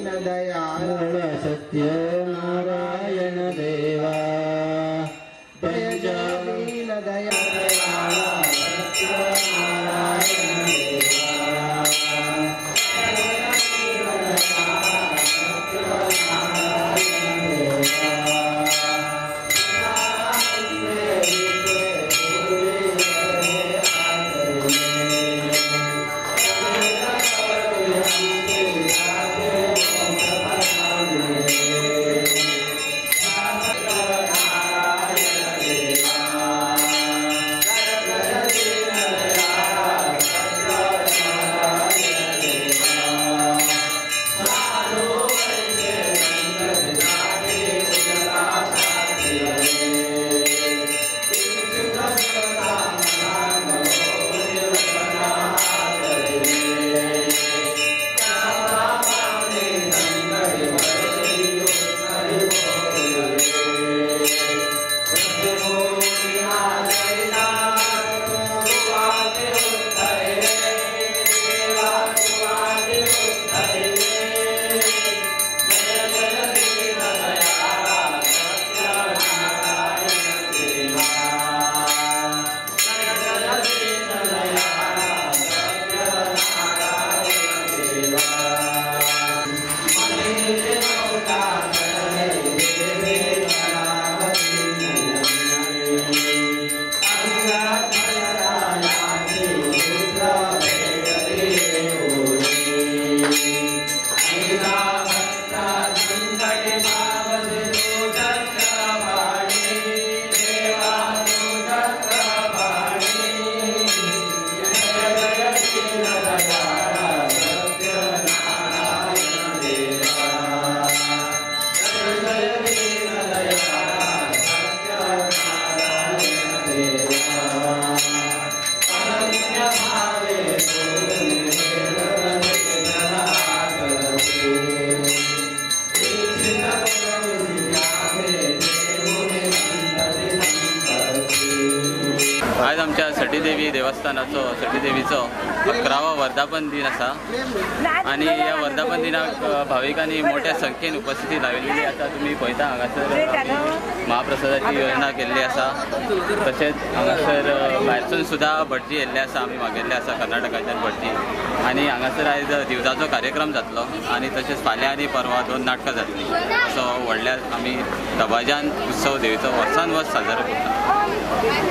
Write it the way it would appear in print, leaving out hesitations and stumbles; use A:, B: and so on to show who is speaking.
A: दयाळ सत्यनारायण देवा जय जय दीन दयाळ सत्यनारायण देवा।
B: आज आमच्या सटीदेवी देवस्थानाचो सटीदेवीचो 11वो वर्धापन दिन आसा आनी ह्या वर्धापन दिनाक भाविकांनी मोठ्या संख्येन उपस्थिती लायलेली आसा। तुमी पळयता हांगासर महाप्रसादाची योजना केल्ली आसा, तशेंच हांगासर भायरसून सुद्दां भटजी येल्ले आसा, आमी मागयल्ले आसा कर्नाटकाच्यान भटजी। आनी हांगासर आयज दिवजाचो कार्यक्रम जातलो आनी तशेंच फाल्यां आनी परवा 2 नाटकां जातली। सो व्हडल्या आमी दबाज्यान उत्सव देवीचो वर्सान वर्स साजरो करता।